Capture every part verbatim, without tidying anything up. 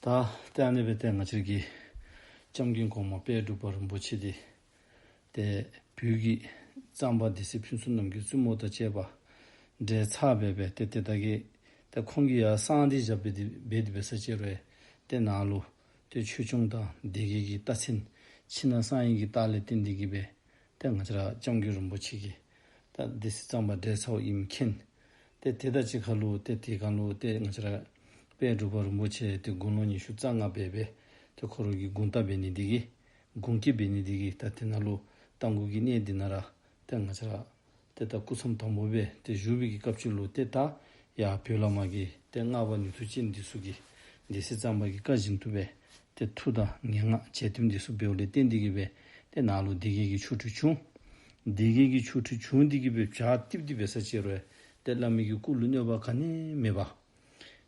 ད་ལྟ་ཨ་ནི་སྦེ་ཏེ་ང་བཅས་ཀྱི་སྐྱབས་མགོན་གོང་མ་དཔལ་འབྲུག་པ་རིན་པོ་ཆེ་དེ་ཏེ་བོད་ཀྱི་གཙང་པ་སྡེ་སྲིད་ཕུན་ཚོགས་རྣམ་རྒྱལ་བཙུན་མོ་དང་བཅས་པ་འབྲེལ་ཚར་བས་སྦེ་ཏེ་ཏེ་ད་གི་ཏེ་ཁོང་གིས་ཡར་གསང་སྟེ་བཞག་པའི་དེ་སྦེ་དེ་སྦེ་ས་ཅིག་རེད། ཏེ་ནཱ་ལུ་ཏེ་ཆོས་སྐྱོང་དང་སྡེ་བརྒྱད་ཀྱི་རྟགས་མཚན་ཕྱི་ནང་གསང་བའི་གི་རྟགས་ལས་བརྟེན་ཏེ་གི་སྦེ་ཏེ་ང་བཅས་ར་སྐྱབས་མགོན་རིན་པོ་ཆེ་གིས་ད་སྡེ་སྲིད་གཙང་པ་འབྲེལ་ཚརཝ་ཨིནམ་མཁྱེན། ཏེ་དེ་དང་གཅིག་ཁར་ལུ་ཏེ་དེ་སྒང་ལུ་ཏེ་ང་བཅས་ར་དཔལ་འབྲུག་པ་རིན་པོ་ཆེ་ཏེ་དགུང་ལོ་ཉི་ཤུ་རྩ་ལྔ་འབད་སྦེ་ཏེ་ཁོ་ར་གི་དགུང་རྟ་འབད་ནི་དེ་གིས་དགུང་སྐེག་འབད་ནི་དེ་གིས་ད་དེ་ནང་ལུ་རྟ་མགོ་གི་གནས་འདི་ནང་ར་ཏེ་ང་བཅས་ར་ཏེ་ད་སྐུ་མཚམས་དང་པོ་སྦེ་ཏེ་བཞུགས་པའི་གི་སྐབས་ཅིག་ལུ་ཏེ་ད་ཡར་བོད་བླ་མ་གི་ཏེ་སྔགས་པ་ནུས་མཐུ་ཅན་འདི་ཚུ་གིས་སྡེ་སྲིད་གཙང་པ་གི་བཀའ་བཞིན་དུ་སྦེ་ཏེ་མཐུ་དང་ངན་སྔགས་འབྱལ་ཐུམ་འདི་ཚུ་འབདཝ་ལས་བརྟེན་ཏེ་གི་སྦེ་ཏེ་ནཱ་ལུ་སྡེ་བརྒྱད་ཀྱི་ཆོ་འཕྲུལ་བྱུང་། སྡེ་བརྒྱད་ཀྱི་ཆོ་འཕྲུལ་བྱུང་སྟེ་གི་སྦེ་བྱག་གཏིབས་ཏེ་སྦེ་ས་ཅིག་རེད། ཏེ་བླ་མའི་གི་སྐུ་ལུ་གནོད་པ་ག་ནི་མེད་པར་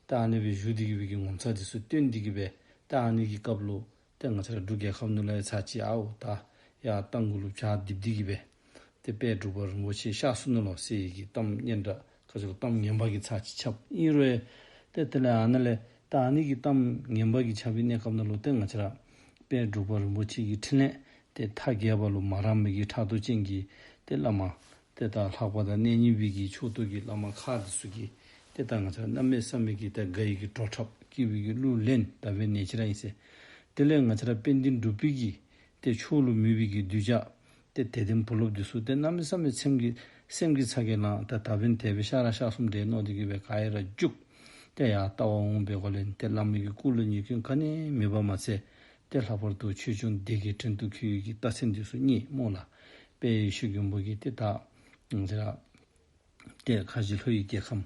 ད་ཨ་ནི་སྦེ་བཞུགས་ཏེ་གི་སྦེ་གི་ངོ་མཚར་འདི་ཚུ་སྟོན་ཏེ་གི་སྦེ་ད་ཨ་ནི་གི་སྐབས་ལུ་ཏེ་ང་བཅས་ར་འབྲུག་རྒྱལ་ཁབ་ནང་ལུ་ཡང་ཚར་གཅིག་ཨའོ་ད་ཡར་རྟ་མགོ་ལུ་བྱག་རྡིབ་སྟེ་གི་སྦེ་ཏེ་དཔལ་འབྲུག་པ་རིན་པོ་ཆེ་གཤགས་སོ་ནུག་ལོ་ཟེར་བའི་གི་གཏམ་སྙན་གྲགས་ཁ་ཅིག་གཏམ་ངན་པ་གི་ཚར་གཅིག་ཁྱབ་ཨིན་རུང་ཏེ་དེ་ལས་ཨ་ནཱ་ལས་ད་ཨ་ནི་གི་གཏམ་ངན་པ་གི་ཁྱབ་པའི་གནས་སྐབས་ནང་ལུ་ཏེ་ང་བཅས་ར་དཔལ་འབྲུག་པ་རིན་པོ་ཆེ་གི་ཕྲིན་ལས་ཏེ་མཐའ་རྒྱས་པ་ལུ་མ་རངས་པའི་གི་ཕྲག་དོག་ཅན་གྱི་ཏེ་བླ་མ་ཏེ་ད་ལྷག་པ་དང་གནས་རྙིང་པའི་གི་ཕྱོགས་གཏོགས་ཀྱི་བླ་མ་ཁག་འདི་ཚུ་གིས་ཏེ་ད་ང་བཅས་ར་གནམ་མེད་ས་མེད་ཀྱི་ད་དགའ་བའི་གི་བྲོ་འཁྲབ་སྐྱིད་པའི་གི་གླུ་ལེན་ད་འབད་ནི་ཅིག་ར་ཨིན་ཟེར། དེ་ལས་ང་བཅས་ར་དཔལ་ལྡན་འབྲུག་པའི་གི་ཏེ་ཕྱོགས་ལུ་མོས་པའི་གི་གདུལ་བྱ་ཏེ་དད་ལྡན་བུ་སློབ་འདི་ཚུ་ཏེ་གནམ་མེད་ས་མེད་སེམས་ཀྱི་སེམས་ཀྱི་ཚ་གྱང་ལངས། ད་ད་འབདན་དེ་སྦེ་གཤགས་ར་གཤགས་སོངམ་འདྲས་མནོ་སྟེ་གི་སྦེ་ག་ཡེ་ར་རྒྱུག། ཏེ་ཡར་ལྟ་བར་འོངས་པའི་སྒོ་ལས་ཏེ་བླ་མའི་གི་སྐུ་ལུ་ཉེས་སྐྱོན་ག་ནི་མེད་པ་མ་ཚད་ཏེ་ལྷག་པར་དུ་ཆོས་སྐྱོང་སྡེ་བརྒྱད་བྲན་དུ་འཁོལ་བའི་གི་རྟགས་མཚན་འདི་ཚུ་རྙེད་སྨོ་ལགས། དཔལ་ཡེ་ཤེས་མགོན་པོ་གིས་ཏེ་ད་ང་བཅས་ར་ཏེ་ཁ་བཞི་ལྷོ་ཡི་རྒྱལ་ཁམས་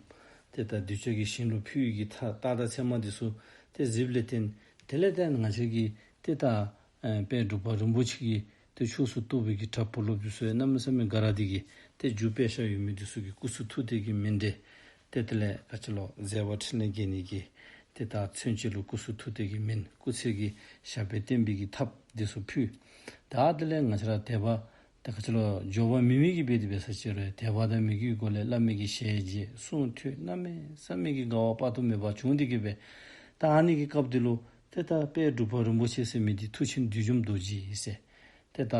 ཏེ་ད་གདུལ་བྱ་གི་ཞིང་ལུ་ཕུལ་བའི་གི་ད་རྟགས་དང་མཚན་མ་འདི་ཚུ་ཏེ་གཟིགསཔ་ལས་བརྟེན་དེ་ལས་ཏེ་ང་བཅས་ཀྱི་ཏེ་ད་ཨེ་དཔལ་འབྲུག་པ་རིན་པོ་ཆེ་གི་ཏེ་ཕྱོགས་སུ་གཏོགས་པའི་གི་གྲྭ་བུ་སློབ་འདི་ཚུ་ཡང་གནམ་མེད་ས་མེད་དགའ་ར་འདི་གིས་ཏེ་རྒྱུ་དཔེ་ཤ་ཡོད་མི་འདི་ཚུ་གི་སྐུ་གསུང་ཐུགས་དེ་གི་མཎྜལ་ཏེ་དེ་ལས་ག་ཅི་ལོ་མཛད་པ་ཕྲིན་ལས་རྒྱས་ནི་གི་ཏེ་ད་མཚོན་བྱེད་ལུ་སྐུ་གསུང་ཐུགས་དེ་གི་མཎྜལ་སྐུ་ཚེ་གི་ཞབས་པད་བརྟན་པའི་གི་ཐབས་འདི་ཚུ་ཕུལ། ད་དེ་ལས་ང་བཅས་ར་དད་པ་ད་ག་ཅི་ལོ་འབྱོར་པ་མེད་མི་གིས་འབད་དེ་འབད་ས་ཅིག་རེད། དད་པ་དང་མོས་གུས་སྒོ་ལས་བླ་མའི་གི་ཞལ་མཇལ་གསུང་ཐོས་གནམ་མེད་ས་མེད་ཀྱི་དགའ་བ་དཔག་ཏུ་མེད་པ་བྱུང་སྟེ་གི་སྦེ་ད་ཨ་ནི་གི་སྐབས་འདི་ལུ་ཏེ་ད་དཔལ་འབྲུག་པ་རིན་པོ་ཆེ་ཟེར་མི་འདི་མཐུ་ཆེན་བདུད་འཇོམས་རྡོ་རྗེ་ཨིན་ཟེར། ཏེ་ད་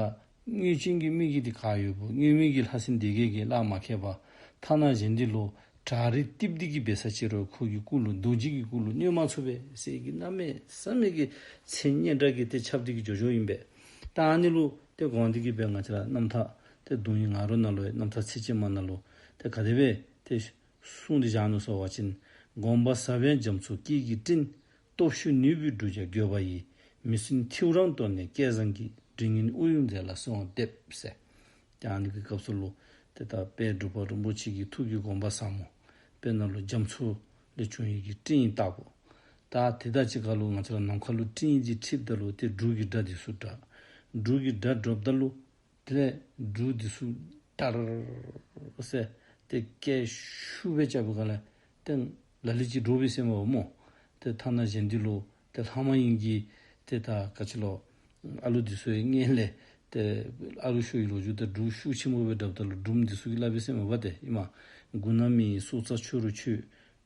དངོས་ཅན་གྱི་མི་གི་འདི་ག་ཡོད་པོ་དངོས་མེད་ཀྱི་ལྷ་སྲིན་སྡེ་བརྒྱད་ཀྱིས་གླགས་མ་ཁེལ་བར་ཐ་ན་གཞན་འདི་ལུ་བྲག་རི་རྡིབ་སྟེ་གི་འབད་ས་ཅིག་རུང་ཁོ་གི་སྐུ་ལུ་རྡོ་རྗེ་གི་སྐུ་ལུ་གནོད་མ་ཚུགས་པས་ཟེར་གི་གནམ་མེད་ས་མེད་ཀྱི་མཚན་སྙན་གྲགས་ཀྱི་ཏེ་ཁྱབ་སྟེ་གི་འགྱོ་འགྱོཝ་ཨིན་པས། ད་ཨ་ནི་ལུ་ཏེ་དགོངས་ཏེ་གི་སྦེ་ང་བཅས་ར་རྣམ་ཐར་ཏེ་གདུང་བའི་ང་རོ་ནང་ལུ་རྣམ་ཐར་ཚིགས་བཅད་མ་ནང་ལུ་ཏེ་ག་དེ་སྦེ་ཏེ་གསུངས་ཏེ་བཞག་ནུག་ཟེར་བ་ཅིན། དགོངས་པ་ཟབ་པའི་རྒྱ་མཚོ་སྐྱེས་ཀྱི་སྤྲིན། སྟོབས་ཤུགས་ནུས་པའི་གྲུ་ཆར་བགོས་པ་ཡིས། མི་སྲུན་ཐེའུ་རང་གཏོར་ནས་སྐལ་བཟང་གི། མགྲིན་སྙན་དབུགས་དབྱུང་མཛད་ལ་གསོལ་བ་འདེབས་ཟེར། ཏེ་ཨ་ནི་གི་སྐབས་སུ་ལུ་ཏེ་ད་དཔལ་འབྲུག་པ་རིན་པོ་ཆེ་གི་ཐུགས་ཀྱི་དགོངས་པ་ཟབ་མོ་དཔེར་ན་ལུ་རྒྱ་མཚོ་ལས་བྱུང་བའི་གི་སྤྲིན་ཡིག་ལྟ་བུ། ད་དེ་དང་གཅིག་ཁར་ལུ་ང་བཅས་ར་ནམ་མཁའ་ལུ་སྤྲིན་ཡིག་ཅིག་འཁྲིགསཔ་ད་ལུ་ཏེ་འབྲུག་གི་སྒྲ་འདི་ཚུ་གྲགས། འབྲུག་གི་སྒྲ་གྲགསཔ་ད་ལུ་དེ་ལས་འབྲུག་འདི་ཚུ་ཏར་ཟེར་ཏེ་སྐད་ཤུགས་སྦེ་རྐྱབ་པའི་སྒང་ལས་ཏེ་ལ་ལུ་ཅིག་འདྲོག་པས་ཟེར་མས་པ་སྨོ། ཏེ་ཐ་ན་གཞན་འདི་ལུ་ཏེ་ལྷ་མ་ཡིན་གྱི་ཏེ་ད་ག་ཅི་ལོ་ཨ་ལུ་འདི་ཚུ་ཡང་སྔོན་ལས་ཏེ་ཨ་ལུ་ཤོར་བའི་ལོ་རྒྱུས་ད་འབྲུག་ཤུགས་ཆེན་པོ་སྦེ་གྲགསཔ་ད་ལུ་སྒྲུང་འདི་ཚུ་གིས་སླབ་པས་ཟེར་མས་པ། ཏེ་ཨིན་མས། མགུ་ན་མི་ཡི་སྲོག་རྩ་ཆུ་རུ་ཆུད།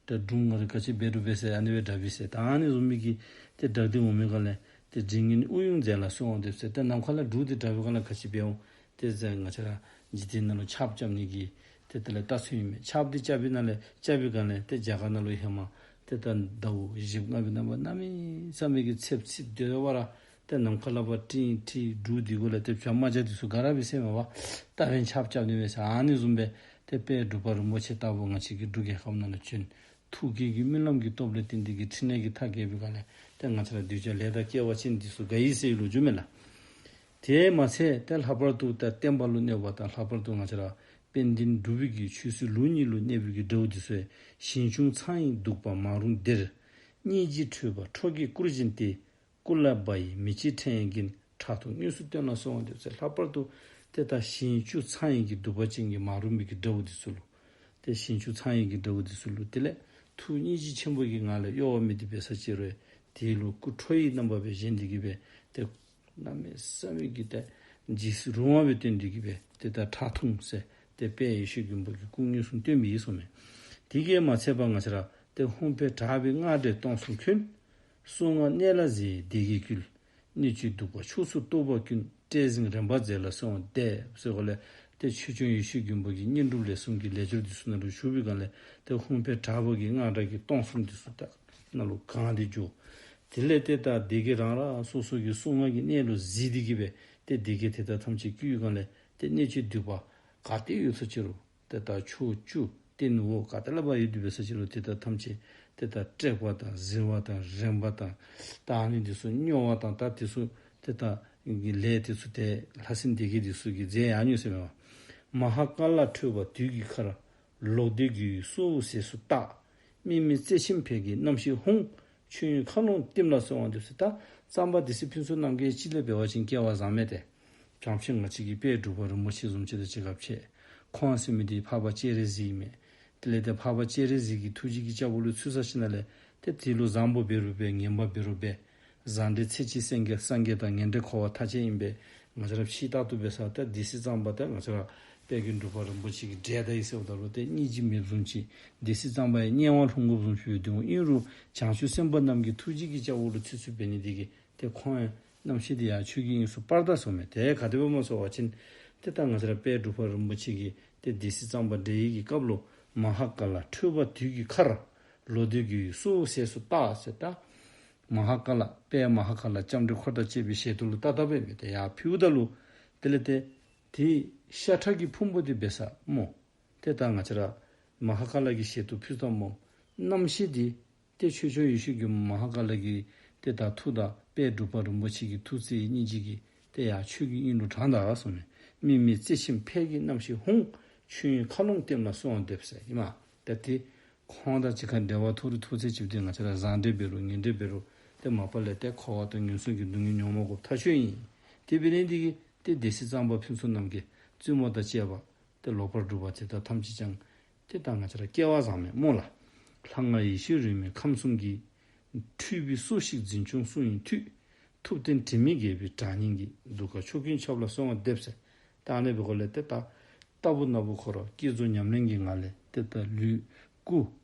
ད་འབྲུག་ང་ར་ག་ཅི་འབད་རུང་འབད་ཟེར་ཨ་ནི་སྦེ་གྲགས་པས་ཟེར། ད་ཨ་ནི་བཟུམ་མའི་གི་ཏེ་སྒྲ་འདི་འོང་མི་སྒང་ལས་ཏེ་མགྲིན་སྙན་དབུགས་དབྱུང་མཛད་ལ་གསོལ་བ་འདེབས་ཟེར། ཏེ་ནམ་མཁའ་ལས་འབྲུག་འདི་གྲགས་པའི་སྒང་ལས་ག་ཅི་འབད་འོང་ཏེ་ཟེར་ང་བཅས་ར་འཇིག་རྟེན་ནང་ལུ་ཆརཔ་རྐྱབ་ནི་གི་ཏེ་དེ་ལས་རྟགས་མཚན་ཨིན་མས། ཆརཔ་འདི་རྐྱབ་པའི་ནང་ལས་རྐྱབ་པའི་སྒང་ལས་ཏེ་རྒྱ་གར་ནང་ལུ་ཧེ་མ་ཏེ་ད་ཟླཝ་བཞི་ལྔ་པའི་ནང་པ་གནམ་མེད་ས་མེད་ཀྱི་ཚེབ་ཚིབ་སྡོད་པ་ར་ཏེ་ནམ་མཁའ་ལས་ཕར་སྤྲིན་འཁྲིགས་འབྲུག་འདི་གུ་ལས་ཏེ་བྱ་རྨ་བྱ་འདི་ཚུ་ག་ར་འབད་ཟེར་མས་པ། རྟགས་མཚན་ཆརཔ་རྐྱབ་ནི་མས་ཟེར། ཨ་ནི་བཟུམ་སྦེ་ཏེ་དཔལ་འབྲུག་པ་རིན་པོ་ཆེ་ལྟ་བུ་ང་བཅས་ཀྱི་འབྲུག་རྒྱལ་ཁབ་ནང་ལུ་བྱོན། ཐུགས་བསྐྱེད་ཀྱི་སྨོན་ལམ་གྱི་སྟོབས་ལས་བརྟེན་ཏེ་གི་ཕྲིན་ལས་ཀྱི་མཐའ་རྒྱས་པའི་སྒང་ལས་ཏེ་ང་བཅས་ར་གདུལ་བྱ་ལས་དང་སྐལ་བ་ཅན་འདི་ཚུ་དགའ་ཡི་ཟེར་བའི་ལོ་རྒྱུས་མས་ལགས། དེ་མ་ཚད་ཏེ་ལྷག་པར་དུ་ད་བསྟན་པ་ལུ་གནོད་པ་དང་ལྷག་པར་དུ་ང་བཅས་ར་དཔལ་ལྡན་འབྲུག་པའི་གི་ཆོས་སྲིད་ལུགས་གཉིས་ལུ་གནོད་པའི་གི་དགྲ་བོ་འདི་ཚུ་ཞིང་སྐྱོང་ཚངས་དབྱིངས་གདུག་པ་མ་རུངས་སྡེར། སྙིང་རྗེ་ཁྲོས་པ་ཁྲོ་གི་སྐུར་བཞེངས་ཏེ། སྐུ་ལ་བ་ཡི་མེ་ལྕེ་འཕྲེང་གིས། ཁྲག་འཐུང་དངོས་སུ་སྟོན་ལ་གསོལ་བ་འདེབས་ཟེར། ལྷག་པར་དུ་ཏེ་ད་ཞིང་བཅུ་ཚངས་དབྱིངས་ཀྱི་གདུག་པ་ཅན་གྱི་མ་རུངས་པའི་གི་དགྲ་བོ་འདི་ཚུ་ལུ། ཏེ་ཞིང་བཅུ་ཚངས་དབྱིངས་ཀྱི་དགྲ་བོ་འདི་ཚུ་ལུ་དེ་ལས་ཐུགས་སྙིང་རྗེ་ཆེན་པོ་གི་ངང་ལས་གཡོ་བ་མེད་དེ་འབད་ས་ཅིག་རུང་དེ་ལུ་སྐུ་ཁྲོ་བོའི་རྣམ་པ་སྦེ་བཞེངས་ཏེ་གི་སྦེ་ཏེ་གནམ་མེད་ས་མེད་ཀྱི་ཏེ་འཇིགས་སུ་རུང་བ་སྦེ་སྟོན་ཏེ་གི་སྦེ་ཏེ་ད་ཁྲག་འཐུང་ཟེར་ཏེ་དཔལ་ཡེ་ཤེས་མགོན་པོ་གི་སྐུ་མངོན་སུམ་སྟོན་པའི་ཡིད་སོང་མས། དེ་གིས་མ་ཚད་པར་ང་བཅས་ར་ཏེ་ཧཱུྃ་ཕཊ་དྲག་པོའི་སྔགས་སྒྲས་སྟོང་གསུམ་འཁོན། གསུང་ངག་གནད་ལ་གཟིགས་སྡེ་བརྒྱད་བསྐུལ། གནད་གཅིག་འདུས་པ་ཕྱོགས་སུ་གཏོགས་པ་ཀུན། བསྐྲད་བསྲིངས་རིམ་པར་མཛད་ལ་གསོལ་བ་འདེབས། ཟེར་བ་ལས་དེ་ཆོས་སྐྱོང་ཡེ་ཤེས་མགོན་པོ་གི་བསྙེན་སྒྲུབ་ལས་གསུམ་གྱི་ལས་སྦྱོར་འདི་ཚོ་ནང་ལ་ཞུགས་པའི་སྒང་ལས་དེ་ཧཱུྃ་ཕཊ་དྲག་པོ་གི་སྔགས་སྒྲ་གི་སྟོང་གསུམ་འདི་ཚོ་དག་ནང་ལ་གང་སྟེ་འཇུག་དེ་ལས་དེ་དག་སྡེ་བརྒྱད་རང་རང་སོ་སོ་གི་གསུང་ངག་གི་གནད་ལུ་གཟིགས་ཏེ་གི་སྦེ་དེ་སྡེ་བརྒྱད་དེ་དག་ཐམས་ཅད་བསྐུལ་བའི་སྒང་ལས་དེ་གནད་གཅིག་འདུས་པ་ག་ཏེ་ཡོད་ས་ཅི་རུང་དེ་དག་ཕྱོགས་བཅུ་སྟེང་འོག་ག་ཏེ་ལ་བ་ཡོད་དེ་འབད་ས་ཅི་རུང་དེ་དག་ཐམས་ཅད་དེ་དག་བསྐྲད་པ་དང་གཟིར་བ་དང་རེངས་པ་དང་ད་ཨ་ནི་འདི་ཚུ་སྨྱོ་བ་དང་ད་དེ་ཚུ་དེ་དག་གི་ལས་དེ་ཚུ་དེ་ལྷ་སྲིན་སྡེ་བརྒྱད་འདི་ཚུ་གིས་མཛད་ཡར་ནུས་ཟེར་མས་པ། མ་ཧཱ་ཀཱ་ལ་ཁྲོས་པ་དུས་ཀྱི་མཁར། ལོག་སྟེ་རྒྱུ་ཡི་སྲོག་ཟས་སུ་བཏགས། དམིགས་མེད་རྩེ་ཆེན་ཕས་ཀྱི་རྣམ་ཤེས་ཧཱུྃ། ཆོས་དབྱིངས་མཁའ་ཀློང་བསྟིམ་ལ་གསོལ་བ་འདེབས་ཟེར། ད་གཙང་པ་སྡེ་སྲིད་ཕུན་ཚོགས་རྣམ་རྒྱལ་སྤྱི་ལ་འབད་བ་ཅིན་སྐལ་བ་བཟང་མས་ཏེ། བྱང་ཆུབ་ང་བཅས་ཀྱི་དཔལ་འབྲུག་པ་རིན་པོ་ཆེ་བཟུམ་ཅིག་དང་གཅིག་ཁར་ཕྱད། ཁོང་ཟེར་མི་དེ་འཕགས་པ་སྤྱན་རས་གཟིགས་ཨིན་མས། དེ་ལས་དེ་འཕགས་པ་སྤྱན་རས་གཟིགས་ཀྱི་ཐུགས་རྗེ་གི་ལྕགས་ཕུར་ལུ་ཚུད་ས་ཅིག་ན་ལས་དེ་དེ་ལུ་བཟང་པོ་འབད་རུང་འབད་ངན་པ་འབད་རུང་འབད། བཟང་འབྲེལ་ཚེ་གཅིག་སངས་རྒྱས་སངས་རྒྱས་དང་ངན་འབྲེལ་འཁོར་བ་མཐའ་ཅན་ཨིན་པས། ང་བཅས་ར་ཕྱི་ལྟར་དུ་འབད་ས་ད་སྡེ་སྲིད་གཙང་པ་ད་ང་བཅས་ར་དཔལ་མགོན་འབྲུག་པ་རིན་པོ་ཆེ་གི་འབྲས་ད་ཡི་ཟེརཝ་ད་ལུ་དེ་སྙིང་རྗེ་མེདཔ་བཟུམ་ཅིག་སྡེ་སྲིད་གཙང་པ་ཡང་དམྱལ་བ་ལྷུང་དགོཔ་བཟུམ་ཅིག་ཡོད་དེ་འོང་། ཨིན་རུང་བྱང་ཆུབ་སེམས་དཔའ་རྣམས་ཀྱི་ཐུགས་རྗེ་གི་ལྕགས་ཕུར་ལུ་ཚུད་ཚུད་འབད་ནི་དེ་གིས་དེ་ཁོང་ཡང་རྣམ་ཤེས་དེ་ཡང་ཆོས་ཀྱི་དབྱིངས་སུ་སྤར་ད་གསུངས་མས། དེ་ག་དེ་སྦེ་སྨོ་ཟེར་བ་ཅིན་དེ་ད་ང་བཅས་ར་དཔལ་འབྲུག་པ་རིན་པོ་ཆེ་གིས་དེ་སྡེ་སྲིད་གཙང་པ་འབྲེལ་ཡིག་གི་སྐབས་ལུ་མ་ཧཱ་ཀཱ་ལ་ཁྲོས་པ་དུས་ཀྱི་མཁར། ལོག་སྟེ་རྒྱུ་ཡི་སྲོག་ཟས་སུ་བཏགས་ཟེར་ད། མ་ཧཱ་ཀཱ་ལ་དཔལ་མ་ཧཱ་ཀཱ་ལ་ལྕམ་དྲལ་འཁོར་དང་བཅས་པའི་ཞལ་དུ་ལུ་བཏབ་བཏབ་པའི་མི་དེ་ཡར་ཕུལཝ་ད་ལུ་དེ་ལས་དེ་དེའི་ཤ་ཁྲག་གི་ཕུང་པོ་དེ་འབད་ས་སྨོ། དེ་ད་ང་བཅས་ར་མ་ཧཱ་ཀཱ་ལ་གི་ཞལ་དུ་ཕུལ་ཙང་སྨོ། རྣམ་ཤེས་དེ་དེ་ཆོས་སྐྱོང་ཡེ་ཤེས་མགོན་པོ་མ་ཧཱ་ཀཱ་ལ་གི་དེ་ད་ཐུགས་དང་དཔལ་འབྲུག་པ་རིན་པོ་ཆེ་གི་ཐུགས་རྩེ་སྙིང་རྗེ་གིས་དེ་ཡར་ཆོས་ཀྱི་དབྱིངས་ལུ་དྲངས་ད་གསུངས་མས། དམིགས་མེད་རྩེ་ཆེན་ཕས་ཀྱི་རྣམ་ཤེས་ཧཱུྃ། ཆོས་དབྱིངས་མཁའ་ཀློང་བསྟིམ་ལ་གསོལ་བ་འདེབས་ཟེར་ཨིན་མས། ད་དེ་ཁོང་དང་གཅིག་ཁར་འབྲེལ་བ་ཐོགས་རིགས་ཐོགས་ཚད་ཅིག་དེ་ང་བཅས་ར་བཟང་འབྲེལ་འབད་རུང་ངན་འབྲེལ་འབད་རུང་དེ་མ་པ་ལས་དེ་འཁོར་བ་དང་ངན་སོང་གི་སྡུག་བསྔལ་མྱོང་མ་དགོཔ་ཐག་ཆོད་ཨིན། དེ་འབད་ནི་དེ་གིས་དེ་སྡེ་སྲིད་གཙང་པ་ཕུན་ཚོགས་རྣམ་རྒྱལ་བཙུན་མོ་དང་བཅས་པ་དེ་ལོག་པར་སྒྲུབ་པ་དེ་དག་ཐམས་ཅད་ཀྱང་དེ་ད་ང་བཅས་ར་སྐལ་བ་བཟང་མས་སྨོ་ལགས། ལྷ་སྔགས་ཡེ་ཤེས་རོལ་མོའི་ཁམས་གསུམ་གྱི། འཁྲུལ་པའི་སྲོག་ཞིག་འཛིན་སྐྱོང་སྲུང་ཡི་མཐུས། ཐུབ་བསྟན་དྲི་མེད་རྒྱལ་པོའི་གྲགས་སྙིང་གིས། གདུགས་དཀར་ཕྱོགས་ཀུན་ཁྱབ་ལ་གསོལ་བ་འདེབས་ཟེར། ད་ཨ་ནི་འབད་དགོཔ་ལས་དེ་ད་རྟག་བུ་ན་བུ་ཁོ་ར་བསྐྱེད་རྫོགས་ཉམས་ལེན་གྱི་ངང་ལས་དེ་ད་ལུས་སྐུ་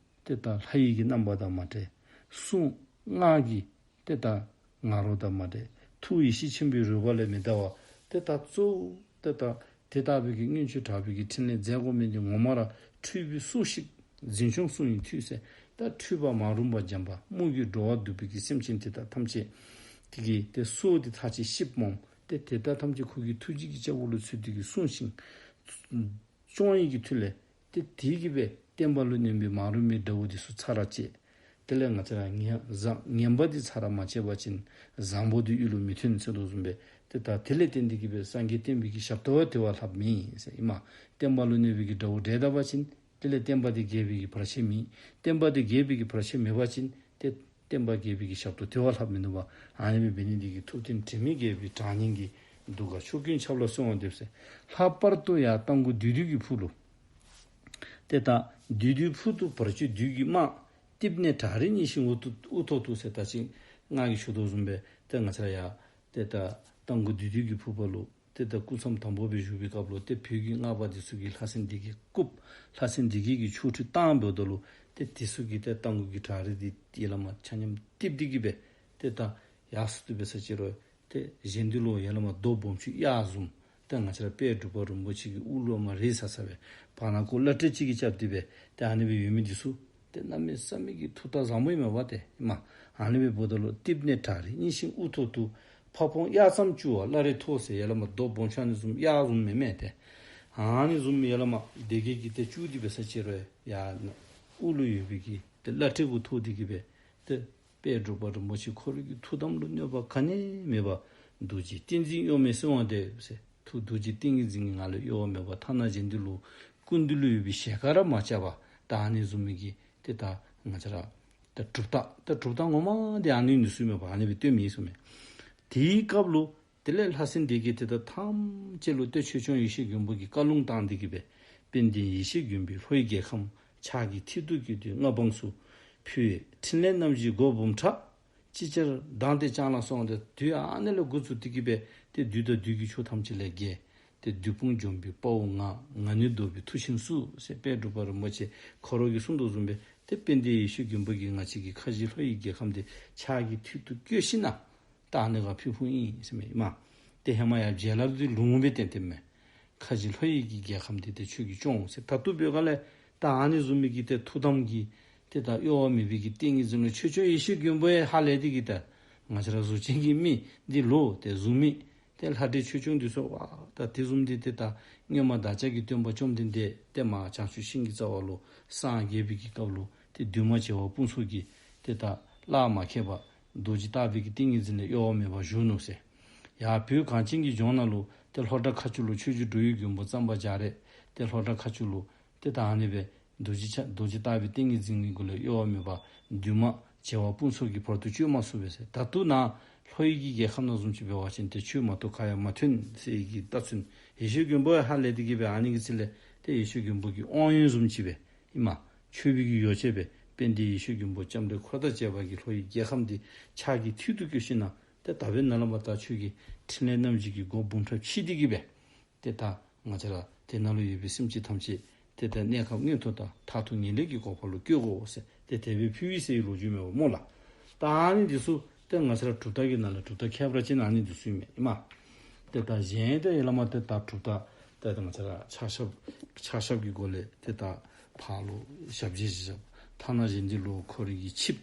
དེ་ད་ལྷ་ཡི་གི་རྣམ་པ་དང་མ་བྲལ། གསུང་སྔགས་ཀྱི་དེ་ལྟར་ང་རོ་དང་མ་འདྲེས། ཐུགས་ཡེ་ཤེས་ཆེན་པོའི་རོལ་པ་ལས་མི་འདའ་བ། དེ་ལྟར་གཙོ་བོ་དེ་ལྟར་དེ་ལྟ་བུའི་གི་མངོན་སྤྱོད་དྲག་པོའི་གི་ཕྲིན་ལས་མཛད་དགོ་མིན་འདི་ངོ་མ་ར་འཁྲུལ་པའི་སྲོག་ཞིག་འཛིན་སྐྱོང་སྲུང་ཡི་མཐུས་ཟེར། ད་འཁྲུལ་པ་མ་རུངས་པ་འཇོམས་པ་དམུ་རྒོད་འགྲོ་བ་གདུག་པའི་གི་སེམས་ཅན་དེ་དག་ཐམས་ཅད་དེ་གི་དེ་སྲོག་དེ་ཐག་ཆོད་ཤིབ་མོང་དེ་དེ་དག་ཐམས་ཅད་ཁོ་གི་ཐུགས་རྗེ་གི་ལྕགས་ཕུར་ལུ་ཚུད་དེ་གི་སྲུང་ཞིང་སྐྱོང་ཡི་གི་མཐུ་ལས། དེ་དེའི་གི་བས་བསྟན་པ་ལུ་གནོད་པའི་མ་རུངས་པའི་དགྲ་བོ་དེ་ཚུ་ཚར་ར་བཅད། དེ་ལས་ང་བཅས་ར་ངན་བཟང་ངན་པ་དེ་ཚར་ར་མ་བཅད་པ་ཅིན་བཟང་པོ་དེ་གཡུལ་ལུ་མི་ཐོན་ཟེར་དོ་བཟུམ་སྦེ། དེ་ལྟར་དེ་ལས་བརྟེན་དེ་གི་བས་སངས་རྒྱས་བསྟན་པའི་གི་ཞབས་ཏོག་དེ་བ་ལྷགཔ་མེད་ཟེར་ཨིན་མས། བསྟན་པ་ལུ་གནོད་པའི་གི་དགྲ་བོ་བསྒྲལ་ད་པ་ཅིན་དེ་ལས་བསྟན་པ་དེ་རྒྱས་པའི་གི་བར་ཆད་མེད། བསྟན་པ་དེ་རྒྱས་པའི་གི་བར་ཆད་མེད་པ་ཅིན་དེ་བསྟན་པ་རྒྱས་པའི་གི་ཞབས་ཏོག་དེ་བ་ལྷགཔ་མིན་འདུག་པ། ཨ་ནི་སྦེ་འབད་ནི་དེ་གིས་ཐུབ་བསྟན་དྲི་མེད་རྒྱལ་པོའི་གྲགས་སྙིང་གིས། གདུགས་དཀར་ཕྱོགས་ཀུན་ཁྱབ་ལ་གསོལ་བ་འདེབས་ཟེར། ལྷག་པར་དུ་ཡང་རྟ་མགོ་བདུད་འདུལ་གྱི་ཕུག་ལུ། དེ་ལྟར་བདུད་འདུལ་ཕུག་ཏུ་བར་གཅོད་བདུད་ཀྱི་དམག། གཏིབས་ནས་བྲག་རི་གཉིས་བཞིན་དབུ་ཐོག་དབུ་ཐོག་ཏུ་ཟེར། ད་ཅི་སྔགས་ཀྱི་ཞུ་དོ་བཟུམ་སྦེ་དེ་ང་བཅས་ར་ཡ་དེ་ལྟར་རྟ་མགོ་བདུད་འདུལ་གྱི་ཕུག་པ་ལུ། དེ་ལྟར་སྐུ་མཚམས་དམ་པོ་སྦེ་བཞུགས་པའི་སྐབས་ལུ་དེ་བོད་ཀྱི་སྔགས་པ་འདི་ཚུ་གིས་ལྷ་སྲིན་སྡེ་བརྒྱད་བཀུག། ལྷ་སྲིན་སྡེ་བརྒྱད་ཀྱི་ཆོ་འཕྲུལ་བཏང་འབདཝ་ད་ལུ་དེ་དེ་ཚུ་གིས་དེ་རྟ་མགོ་གི་བྲག་རི་འདི་ཡར་ལས་མར་ཆ་མཉམ་གཏིབས་ཏེ་གི་སྦེ་དེ་ལྟར་ཡར་སོང་སྟེ་འབད་ས་ཅིག་རུང་དེ་གཞན་འདི་ལུ་ཡར་ལས་མར་རྡོ་སྦོམ་ཆུང་གཡག་བཟུམ་དེ་ང་བཅས་ར་དཔལ་འབྲུག་པ་རིན་པོ་ཆེ་གི་དབུ་ལུ་མར་རེག་ཚར་ཚར་བའི་བར་ན་ཁོ་བླ་བྲེ་གཅིག་གིས་རྐྱབ་སྟེ་སྦེ་དེ་ཨ་ནི་སྦེ་ཡོད་མི་འདི་ཚུ། དེ་གནམ་མེད་ས་མེད་ཀྱི་མཐུ་རྟགས་བཟང་པོ་ཨིན་མས་པ་དེ་ཨིན་མས། ཨ་ནི་སྦེ་འབདཝ་ད་ལུ་གཏིབས་ནས་བྲག་རི་གཉིས་བཞིན་དབུ་ཐོག་ཏུ། ཕ་བོང་གཡག་ཙམ་བཅུ་བ་བླ་རེ་ཐོགས་ཟེར། ཡར་ལས་མར་རྡོ་སྦོམ་ཆུང་ཨ་ནི་བཟུམ་གཡག་བཟུམ་མེན་མས་ཏེ། ཨ་ནི་བཟུམ་ཡར་ལས་མར་སྡེ་བརྒྱད་ཀྱིས་དེ་བཅུག་སྟེ་འབད་ས་ཅིག་རུང་ཡར་དབུ་ལུ་ཡོད་པའི་གི་དེ་བླ་བྲེ་གུ་ཐོགས་ཏེ་གི་སྦེ་དེ་དཔལ་འབྲུག་པ་རིན་པོ་ཆེ་ཁོ་རའི་གི་ཐུགས་དམ་ལུ་གནོད་པ་ག་ནི་མེད་པར་རྡོ་རྗེ་ཏིང་འཛིན་གཡོ་མེད་གསོལ་བ་འདེབས་ཟེར། ཐུགས་རྡོ་རྗེ་ཏིང་ངེ་འཛིན་གྱི་ངང་ལས་གཡོ་བ་མེད་པར་ཐ་ན་གཞན་འདི་ལུ་སྐུ་མདུན་ལུ་ཡོད་པའི་ཞལ་དཀར་ར་མ་བཅག་པར་ད་ཨ་ནི་བཟུམ་མའི་གི་དེ་ད་ང་བཅས་ར་ད་གྲུབ་རྟགས་ད་གྲུབ་རྟགས་ངོ་མ་དེ་ཨ་ནི་ནི་སུ་མེད་པ་ཨ་ནི་སྦེ་སྟོན་མི་སུ་མེད། དེའི་སྐབས་ལུ་དེ་ལས་ལྷ་སྲིན་སྡེ་བརྒྱད་དེ་དག་ཐམས་ཅད་ལུ་ཏེ་ཆོས་སྐྱོང་ཡེ་ཤེས་མགོན་པོ་གིས་བཀའ་ལུང་བཏང་སྟེ་གི་སྦེ། དཔལ་ལྡན་ཡེ་ཤེས་མགོན་པོས་ལྷོའི་རྒྱལ་ཁམས་ཕྱག་གི་མཐིལ་དུ་བཀོད་དེ་མངའ་འབངས་སུ་ཕུལ་བའི་ཕྲིན་ལས་རྣམ་བཞིའི་སྒོ་འབུམ་ཕྲག་ཅིག་ཅར་གདངས་ཏེ་བསྐྱངས་ལ་གསོལ་བ་འདེབས། དུས་ཨ་ནི་ལས་འགོ་བཙུགས་ཏེ་གི་སྦེ་ཏེ་བདུད་དང་བདུད་ཀྱི་ཕྱོགས་ཐམས་ཅད་ལས་རྒྱལ། ཏེ་བདུད་དཔུང་འཇོམས་པའི་དཔའ་བོ་ང་། ང་ནི་བཟློག་པའི་མཐུ་ཆེན་སུ་ཟེར། དཔལ་འབྲུག་པ་རིན་པོ་ཆེ་ཁོ་རང་གིས་གསུངས་དོ་བཟུམ་སྦེ་ཏེ་དཔལ་ལྡན་ཡེ་ཤེས་མགོན་པོ་གིས་ང་བཅས་ཀྱི་ཁ་བཞི་ལྷོ་ཡི་རྒྱལ་ཁམས་འདི་ཕྱག་གི་མཐིལ་དུ་བཀོད་ཞིནམ་ལས་ད་ཨ་ནི་ག་ཕུལ་ཕུལཝ་ཨིན་ཟེར་མས་ཨིན་མས། ཏེ་ཧེ་མ་ཡང་བྱིན་རླབས་འདི་ལུང་བསྟན་ཏེ་མས། ཁ་བཞི་ལྷོ་ཡི་གི་རྒྱལ་ཁམས་འདི་ཏེ་ཁྱོད་ཀྱིས་སྐྱོངས་ཟེར། ད་ལྟོ་བོད་ཁ་ལས་ད་ཨ་ནི་བཟུམ་མའི་གི་ཏེ་ཐུགས་དམ་གྱི་ཏེ་ད་གཡོ་བ་མེད་པའི་གི་ཏིང་ངེ་འཛིན་ལུ་ཆོས་སྐྱོང་ཡེ་ཤེས་མགོན་པོ་ཡང་ཧ་ལས་ཏེ་གི་ད་ང་བཅས་ར་གཟུགས་ཅན་གྱི་མི་འདི་ལུ་ཏེ་གཟུགས་མེད་ཏེ་ལྷ་འདྲེ་ཆོས་སྐྱོང་འདི་ཚུ་བ་ད་དེ་བཟུམ་འདི་ཏེ་ད་སྔོན་མ་བདག་ཅག་གི་སྟོན་པ་བཅོམ་ལྡན་འདས་ཏེ་མ་བྱང་ཆུབ་ཤིང་གི་རྩ་བ་ལུ་སངས་རྒྱས་པའི་གི་སྐབས་ལུ་ཏེ་བདུད་དམག་བྱེ་བ་དཔུང་ཚོགས་ཀྱིས་ཏེ་ད་གླགས་མ་ཁེལ་བར་རྡོ་རྗེ་ལྟ་བུའི་གི་ཏིང་ངེ་འཛིན་ལས་གཡོ་བ་མེད་པར་བཞུགས་ནུག་ཟེར། ཡར་བོད་གངས་ཅན་གྱི་ལྗོངས་ནང་ལུ་ཏེ་ལྷོ་བྲག་མཁར་ཆུ་ལུ་ཆོས་རྗེ་འགྲོ་བའི་མགོན་པོ་གཙང་པ་རྒྱ་རས་ཏེ་ལྷོ་བྲག་མཁར་ཆུ་ལུ་ཏེ་ད་ཨ་ནི་སྦེ་རྡོ་རྗེ་ཆ་རྡོ་རྗེ་ལྟ་བུའི་ཏིང་ངེ་འཛིན་གྱི་སྒོ་ལས་གཡོ་བ་མེད་པར་བདུད་དམག་བྱེ་བ་དཔུང་ཚོགས་ཀྱིས་བར་དུ་གཅོད་མ་ཚུགས་པས་ཟེར། ད་ལྟོ་ནཱ་ལྷོ་ཡི་གི་རྒྱལ་ཁམས་ནང་བཟུམ་ཅིག་འབད་བ་ཅིན་ཏེ་ཆོས་མ་གཏོགས་ག་ཡང་མ་ཐོན་ཟེར་བའི་གི་རྟགས་མཚོན། ཡེ་ཤེས་མགོན་པོ་ཡང་ཧ་ལས་ཏེ་གི་སྦེ་ཨ་ནི་གི་ཚེ་ལས་ཏེ་ཡེ་ཤེས་མགོན་པོ་གི་དབང་ཡོན་བཟུམ་ཅིག་སྦེ་ཨིན་མས། མཆོད་པའི་གི་ཡོ་བྱད་སྦེ་དཔལ་ལྡན་ཡེ་ཤེས་མགོན་པོ་ལྕམ་དྲལ་འཁོར་དང་བཅས་པ་གིས་ལྷོ་ཡི་རྒྱལ་ཁམས་འདི་ཕྱག་གི་མཐིལ་དུ་བཀོད་ཞིནམ་ལས་ཏེ་ད་འབདན་ནཱ་ལས་མར་ད་ཁྱོད་ཀྱི་ཕྲིན་ལས་རྣམ་བཞི་གི་སྒོ་འབུམ་ཕྲག་ཕྱེ་སྟེ་གི་སྦེ་ཏེ་ད་ང་བཅས་ར་དེ་ནང་ལུ་ཡོད་པའི་སེམས་ཅན་ཐམས་ཅད་ཏེ་ད་གནས་སྐབས་མངོན་མཐོ་དང་མཐར་ཐུག་ངེས་ལེགས་ཀྱི་གོ་འཕང་ལུ་བཀོད་དགོ་ཟེར་ཏེ་དེ་སྦེ་ཕུལ་བའི་ཟེར་བའི་ལོ་རྒྱུས་མས་པ་སྨོ་ལགས། ད་ཨ་ནི་འདི་ཚུ་ཏེ་ང་བཅས་ར་གྲུབ་རྟགས་ཀྱི་ནང་ལས་གྲུབ་རྟགས་ཁྱད་པར་ཅན་ཨ་ནི་འདི་ཚུ་ཨིན་མས་ཨིན་མས། ཏེ་ད་གཞན་ཏེ་ཡར་ལས་མར་ཏེ་ད་གྲུབ་རྟགས་ཏེ་ད་ང་བཅས་ར་ཕྱག་ཞབས་ཕྱག་ཞབས་ཀྱི་སྒོ་ལས་ཏེ་ད་ཕར་ལུ་ཞབས་རྗེས་བཞི་ཞབས། ཐ་ན་གཞན་འདི་ལུ་ཁོ་རའི་གི་ཆིབས་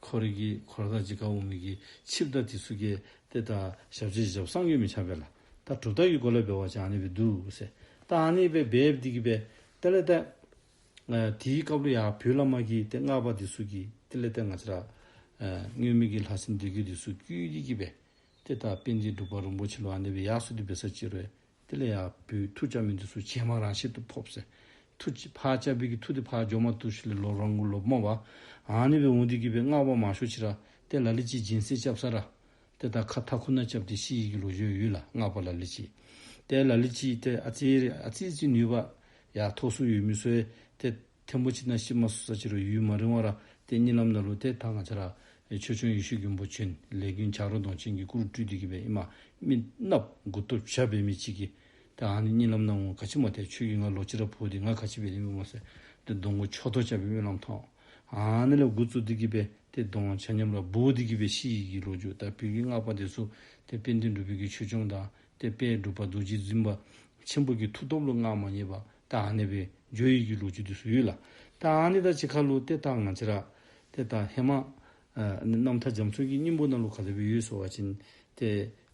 ཁོ་རའི་གི་འཁོར་དང་འཇིགས་སྐུལ་འོག་མའི་གི་ཆིབས་དང་དེ་ཚུ་གི་ཏེ་ད་ཞབས་རྗེས་བཞི་ཞབས་བསམ་གྱིས་མི་ཁྱབ་པས་ལགས། ད་གྲུབ་རྟགས་ཀྱི་སྒོ་ལས་འབད་བ་ཅིན་ཨ་ནི་སྦེ་འདུག་ཟེར། ད་ཨ་ནི་སྦེ་འབད་འདི་གིས་སྦེ་དེ་ལས་ད་ཨ་དེའི་སྐབས་ལུ་ཡར་བོད་ལས་མར་གྱི་ཏེ་སྔགས་པ་འདི་ཚུ་གིས་དེ་ལས་ཏེ་ང་བཅས་ར་ཨ་སྔོན་མའི་གི་ལྷ་སྲིན་སྡེ་བརྒྱད་འདི་ཚུ་བསྐུལ་འདི་གིས་སྦེ་ཏེ་ད་དཔལ་ལྡན་འབྲུག་པ་རིན་པོ་ཆེ་ལུ་ཨ་ནི་སྦེ་ཡར་སོང་སྟེ་འབད་ས་ཅིག་རུང་དེ་ལས་ཡར་བོད་མཐུ་རྐྱབ་མི་འདི་ཚུ་བྱེ་མ་རང་བཞིན་དུ་ཕོབ་ཟེར། མཐུ་ཅིག་ཕར་རྐྱབ་པའི་གི་མཐུ་དེ་ཕར་འགྱོ་མ་བཏུབ་ཞིནམ་ལས་ལོག་རང་གུན་ལོག་སྨོ་བ། ཨ་ནི་སྦེ་འོང་འདི་གིས་སྦེ་སྔགས་པ་མང་ཤོས་ཅིག་ར་ཏེ་ལ་ལུ་ཅིག་སྦྱིན་སྲེག་རྐྱབ་ས་ར་ཏེ་ད་ཁ་མཐའ་ཁུག་ནང་རྐྱབ་སྟེ་ཤི་ཡི་གི་ལོ་རྒྱུས་ཡོད་ལགས། སྔགས་པ་ལ་ལུ་ཅིག་ཏེ་ལ་ལུ་ཅིག་ཏེ་ཨ་ཙི་རེ་ཨ་ཙི་ཅིག་ནུས་པ་ཡར་མཐོ་སུ་ཡོད་མི་ཚུ་ཡང་ཏེ་ཐེངས་པོ་ཅིག་ནང་ཤི་མ་སོང་ས་ཅིག་རུང་ཡུན་མ་རིང་བར་ཏེ་གཉིད་ལམ་ནང་ལུ་ཏེ་ད་ང་བཅས་ར་ཆོས་སྐྱོང་ཡེ་ཤེས་མགོན་པོ་བྱོན། ལས་མགོན་བྱ་རོག་གདོང་ཅན་གྱི་སྐུ་རུ་སྤྲུལ་འདི་གིས་སྦེ་ཨིན་མས། མི་གནགཔོ་མགུ་ཏོ་བྱ་འབད་མི་ཅིག་གིས་ཏེ་ཨ་ནི་གཉིད་ལམ་ནང་འོང་ག་ཅི་སྨོ་ཏེ་ཁྱོད་ཀྱིས་ང་ལོག་ཅི་ར་འབོ་སྟེ་ང་ག་ཅི་འབད་ནི་སྨོ་ཟེར་ཏེ་གདོང་གུ་མཆུ་ཏོ་རྐྱབ་པའི་སྨོན་ལམ་ཐོབ། ཨ་ནི་ལས་འགོ་བཙུགས་འདི་གིས་སྦེ་ཏེ་གདོང་ཆ་མཉམ་ར་སྦོ་འདི་གིས་སྦེ་ཤི་ཡི་གི་ལོ་རྒྱུས། ད་བོད་ཀྱི་སྔགས་པ་འདི་ཚུ་ཏེ་དཔལ་ལྡན་འབྲུག་པའི་གི་ཆོས་སྐྱོང་དང་ཏེ་དཔལ་འབྲུག་པ་རྡོ་རྗེ་འཛིན་པ་ཆེན་པོ་གི་མཐུ་སྟོབས་ལུ་མངའ་མ་བརྙེས་པར་ད་ཨ་ནི་སྦེ་འགྱོ་ཡི་གི་ལོ་རྒྱུས་འདི་ཚུ་ཡོད་ལགས། ད་ཨ་ནི་དང་གཅིག་ཁར་ལུ་ཏེ་ད་ང་བཅས་ར་ཏེ་ད་ཧེ་མ་ཨ་རྣམ་ཐར་རྒྱ་མཚོ་གི་སྙིང་པོ་ནང་ལུ་ག་དེ་སྦེ་ཡོད་ཟེར་བ་ཅིན་ཏེ་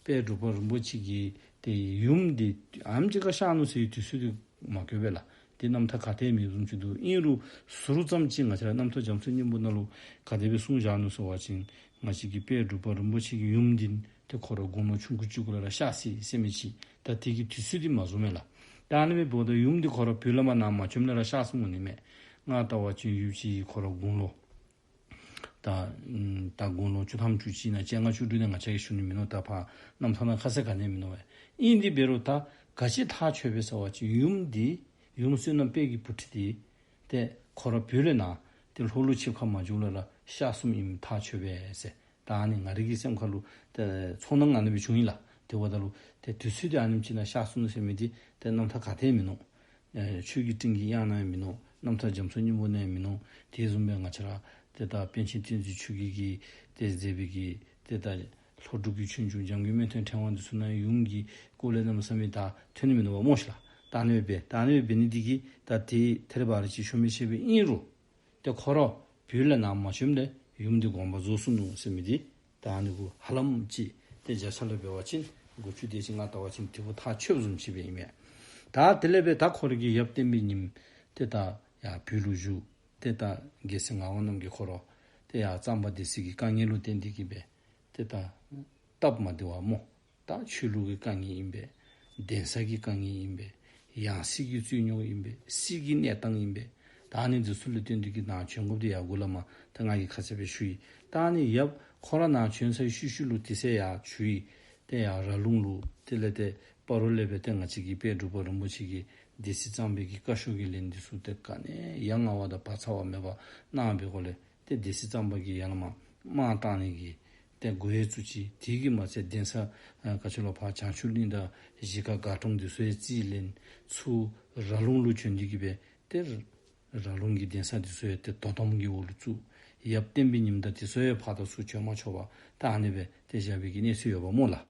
དཔལ་འབྲུག་པ་རིན་པོ་ཆེ་གི་ཏེ་ཡུམ་འདི་ཨ་ནེམ་ཅིག་ཁར་གཤགས་ནུག་ཟེར་བའི་དུས་ཚོད་འདི་མ་བཀོད་པས་ལགས། ཏེ་རྣམ་ཐར་ག་ཏེ་མེད་བཟུམ་ཅིག་འདུག། ཨིན་རུང་ཟུར་ཙམ་ཅིག་ང་བཅས་ར་རྣམ་ཐར་རྒྱ་མཚོའི་སྙིང་པོ་ནང་ལུ་ག་དེ་སྦེ་གསུངས་བཞག་ནུག་ཟེར་བ་ཅིན་ང་བཅས་ཀྱི་དཔལ་འབྲུག་པ་རིན་པོ་ཆེ་གི་ཡུམ་འདི་ཏེ་ཁོ་ར་དགུང་ལོ་ཆུང་ཀུ་ཅིག་གུ་ལས་ར་གཤགས་སོ་ཟེར་མི་ཅིག། ད་དེ་གི་དུས་ཚོད་འདི་མ་བཟུང་མས་ལགས། ད་ཨ་ནི་སྦེ་འབདཝ་ད་ཡུམ་འདི་ཁོ་ར་བོད་ལས་མར་ནཱ་མ་བྱོནམ་ལས་ར་གཤགས་སོང་ནི་མས། ང་ལྟ་བ་ཅིན་ཡུམ་ཅིག་ཁོ་ར་དགུང་ལོ་ད་ཨ་ད་དགུང་ལོ་བཅུ་ཐམ་བཅུ་གཅིག་ནང་བཅོ་ལྔ་བཅུ་དྲུག་ནང་ང་བཅས་ཀྱིས་ཞུ་ནི་མིན་ནུག། ད་ཕར་རྣམ་ཐར་ནང་ཁ་གསལ་ག་ནི་ཡང་མིན་ནུག་པས། ཨིན་དེ་འབད་རུང་ད་ག་ཅི་ཐག་ཆོད་པས་ཟེར་བ་ཅིན་ཡུམ་འདི་ཡུམ་བསོད་ནམས་དཔལ་གྱི་བུ་ཁྲིད་འདི་ཏེ་ཁོ་ར་བོད་ལས་ནཱ་ཏེ་ལྷོ་ལུ་ཆིབས་ཁ་མ་བཅུག་ལས་ར་གཤགས་སོངམ་ཨིནམ་ཐག་ཆོད་པས་ཟེར། ད་ཨ་ནི་ང་རའི་གི་སེམས་ཁ་ལུ་ཏེ་ཚོར་སྣང་ཨ་ནི་སྦེ་བྱུང་ཡི་ལགས། དེ་འབདཝ་ད་ལུ་ཏེ་དུས་ཚོད་འདི་ཨ་ནེམ་ཅིག་ནང་གཤགས་སོང་ཟེར་མི་འདི་ཏེ་རྣམ་ཐར་ག་ཏེ་ཡང་མིན་ནུག། ཨེ་ཆོས་ཀྱི་སྤྲིན་གྱི་དབྱངས་ནང་ཡང་མིན་ནུག། རྣམ་ཐར་རྒྱ་མཚོའི་སྙིང་པོ་ནང་ཡང་མིན་ནུག། དེ་བཟུམ་སྦེ་ང་བཅས་ར་ཏེ་ད་པཎ་ཆེན་བསྟན་འཛིན་ཆོས་རྒྱལ་གྱིས་ཏེ་མཛད་པའི་གི་ཏེ་ད་ལྷོ་འབྲུག་གི་ཆོས་འབྱུང་འཇམ་མགོན་སྨོན་མཐའི་ཕྲེང་བ་འདི་ཚུ་ནང་ཡུམ་གྱི་སྐོར་ལས་གནམ་མེད་ས་མེད་ད་ཐོན་ནི་མིན་ནུག་པ་སྨོ་ཤིག་ལགས། ད་ཨ་ནི་སྦེ་འབད་ད་ཨ་ནི་སྦེ་འབད་ནི་འདི་གིས་ད་ཏེ་ཐེར་བ་རེ་ཅིག་ཤོ་མི་ཤེས་པས། ཨིན་རུང་ཏེ་ཁོ་ར་བོད་ལས་ནཱ་མ་བྱོནམ་ལས་ཡུམ་འདི་དགོངས་པ་རྫོགས་སོང་ནུག་ཟེར་མི་འདི་ད་ཨ་ནི་གུ་ཧ་ལམ་ཅིག་ཏེ་བརྒྱ་ཆ་ལས་འབད་བ་ཅིན་དགུ་བཅུ་དེ་ཅིག་ང་ལྟ་བ་ཅིན་དེ་གུ་ཐག་ཆོད་བཟུམ་ཅིག་སྦེ་ཨིན་མས། ད་དེ་ལས་སྦེ་ད་ཁོ་ར་གི་ཡབ་བསྟན་པའི་ཉི་མ་ཏེ་ད་ཡར་བོད་ལུ་བཞུགས། ཏེ་ད་རྒྱལ་སྲས་ངག་དབང་རྣམ་རྒྱལ་ཁོ་ར་ཏེ་ཡར་གཙང་པ་སྡེ་སྲིད་ཀྱི་དཀའ་ངལ་ལུ་བརྟེན་ཏེ་གི་སྦེ་ཏེ་ད་སྟབས་མ་བདེ་བ་སྨོ། ད་ཆོས་ལུགས་ཀྱི་དཀའ་ངལ་ཨིན་པས། གདན་ས་གི་དཀའ་ངལ་ཨིན་པས། ཡང་སྲིད་ཀྱི་རྩོད་རྙོག་ཨིན་པས། སྲིད་ཀྱི་གནས་སྟངས་ཨིན་པས། ད་ཨ་ནི་འདི་ཚུ་ལུ་བརྟེན་ཏེ་གི་ནཱ་བྱོན་དགོཔ་འདི་ཡར་འགོ་ལས་མར་ད་ང་གིས་ཁ་ཙ་སྦེ་ཞུ་ཡི། ད་ཨ་ནི་ཡབ་ཁོ་ར་ནཱ་བྱོན་ཚར་ཤུལ་ཤུལ་ལུ་དེ་ཚེ་ཡར་བྱོན་ཡི། ཏེ་ཡར་ར་ལུང་ལུ་དེ་ལས་ཏེ་སྤ་རོ་ལས་སྦེ་ཏེ་ང་བཅས་ཀྱི་དཔལ་འབྲུག་པ་རིན་པོ་ཆེ་གིས་སྡེ་སྲིད་གཙང་པའི་གི་བཀའ་ཤོག་གི་ལན་འདི་ཚུ་ཏེ་ག་ནི་ཡང་ང་བ་དང་བག་ཚ་བ་མེད་པར་གནང་བའི་སྒོ་ལས་ཏེ་སྡེ་སྲིད་གཙང་པ་གིས་ཡར་ལས་མར་དམག་བཏང་ནི་གི་ ཏེ་དགོས་ཡས་བཙུགས་ཅི། དེ་གིས་མ་ཚད་གདན་ས་ཨ་ག་ཅི་ལོ་ཕར་བྱང་ཆུབ་གླིང་དང་གཞིས་ཀ་དགའ་གྲོང་འདི་ཚོའི་རྩིས་ལེན་ཚུར་ར་ལུང་ལུ་བྱོན་འདི་གི་བས་ཏེ་ར་ལུང་གི་གདན་ས་འདི་ཚོའི་ཏེ་དོ་དམ་གྱི་འོག་ལུ་བཙུགས། ཡབ་བསྟན་པའི་ཉི་མ་དང་དེ་ཚོའི་ཕར་དང་ཚུར་བྱོན་མ་ཆོག་པ་ད་ཨ་ནི་བས་ཏེ་བཞག་པའི་གི་གནས་ཚུལ་ཡོད་པ་སྨོ་ལགས།